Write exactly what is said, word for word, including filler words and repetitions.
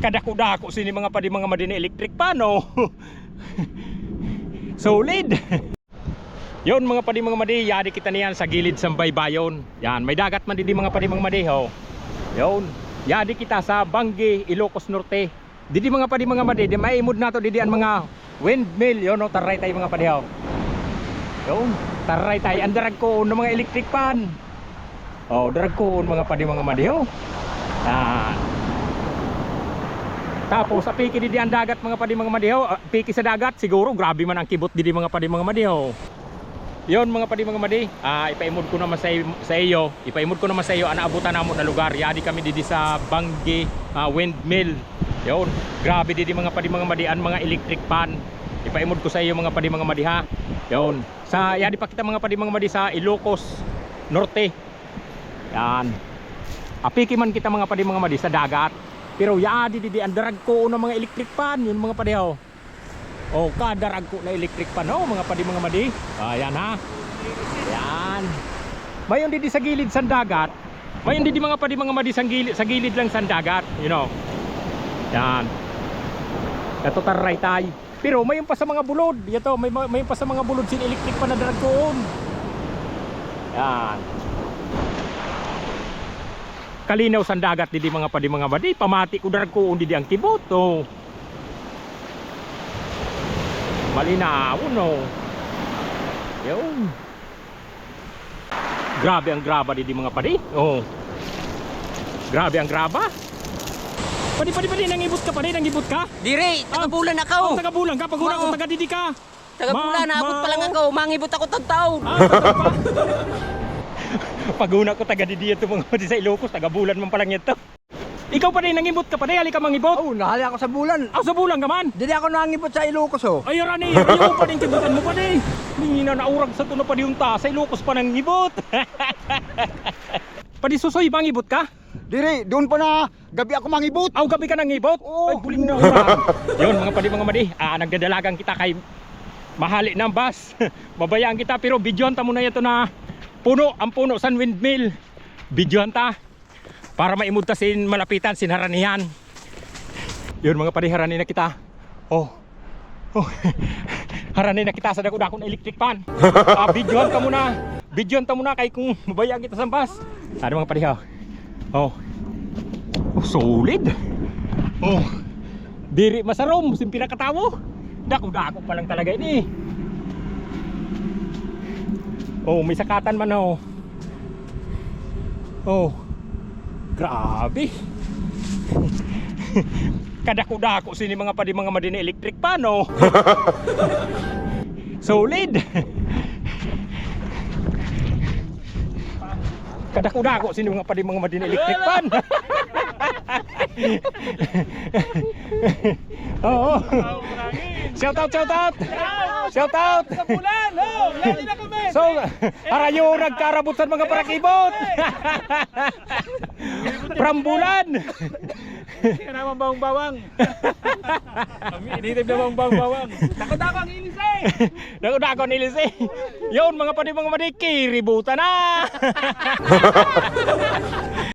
Kadako-dako sini, mga padi, mga madi, na electric pan, oh. Solid. Yon, mga padi, mga madi, yadi kita niyan sa gilid san baybayon. Yan, may dagat man didi, mga padi, mga madi, ho. Yon. Yadi kita sa Bangui, Ilocos Norte. Didi, mga padi, mga madi, di maimod nato didi an mga windmill. Yon, o, taray tay, mga padi, ho. Yon, taray tay. An daragkoon na mga electric pan. O, daragkoon, mga padi, mga madi, ho. Yan. Tapos, apiki didi an dagat, mga padi, mga madi, ho. Apiki sa dagat, siguro, grabe man an kibot didi, mga padi, mga madi, ho. Yon, mga padi, mga madi, ah, ipaimod ko naman sa, sa iyo, ipaimod ko naman sa iyo an naabutan namo na lugar. Yadi kami didi sa Bangui, ah, windmill. Yon, grabe didi, mga padi, mga madi, an mga electric pan. Ipaimod ko sa iyo, mga padi, mga madi, ha. Yon. Sa, yadi pa kita, mga padi, mga madi, sa Ilocos Norte. Yan. Apiki man kita, mga padi, mga madi, sa dagat. Pero yadi didi an daragkoon na mga electric pan. Yon, mga padi, ho. O, kadaragko na electric pan, ho, mga padi, mga madi. Ayan, ha. Yan. Mayon didi sa gilid san dagat. Mayon didi, mga padi, mga madi, sa gilid, sa gilid lang san dagat, you know. Yan. Kato, taray tay. Pero mayon pa sa mga bulod. Yato, may, may, mayon pa sa mga bulod sin electric pan na daragkoon. Yan. Kalinaw san dagat didi, mga padi, mga madi. Pamati ko daragkoon didi an kibot, o. Malinaw, no? Yon. Grabe an graba didi, mga padi. O. Grabe an graba. Padi, padi, padi, nangibot ka, padi, nangibot ka? Diri, ah, taga Bulan ako. O, taga Bulan ka, paghuna ko, oo, taga didi ka. Taga Bulan, ma-, abot pa lang ako, mangibot ako taon-taon. Ah, taga pa-, paghuna ko, taga didi yato, mga padi, sa Ilocos, taga Bulan man pa lang yato. Ikaw, padi, nangibot ka, padi, ali ka mangibot? O, nahali ako sa Bulan. Ah, sa Bulan ka man? Didi ako nangibot sa Ilocos, o. Ay, harani, iyo, padi, an kibotan mo, padi. Nina, naurag sa tuna, padi, unta sa Ilocos pa nangibot. Padi, susoy, mangibot ka? Diri, doon pa na gabi ako mangibot. Aw, gabi ka nangibot? Oo. Ay, buling na. Yon, mga padi, mga madi, ah, nagdadalagan kita kay mahali na an bus. Mabayaan kita, pero bidyohan ta muna yato na puno, an puno san windmill. Bidyohan ta. Para maimod ta sin malapitan, sin haranihan. Yon, mga padi, harani na kita. O. O. Harani na kita sa dako-dako na electric pan. Ah, bidyohan ta muna. Bidyohan ta muna kay kon mabayaan kita san bus. Ano, mga padi, ha? O. O, solid. O. Diri masarom sin pinakatawo. Dako-dako pa lang talaga ini. O, may sakatan man, o. O. Grabe. Kadako-dako sini, mga padi, mga madi, na electric pan, o. Solid. Kadako-dako sini, mga padi, mga madi, na electric pan. Oo. Shout out, shout out. Shout out. Sa Bulan, o. Yan din ako, men. So, harayo nagkarabot san mga parakibot. From Bulan. Kaya naman bawang-bawang. Kami, native na bawang-bawang. Dako-dako an ilis, e. Dako-dako an ilis, e. Yon, mga padi, mga madi, kiributan na.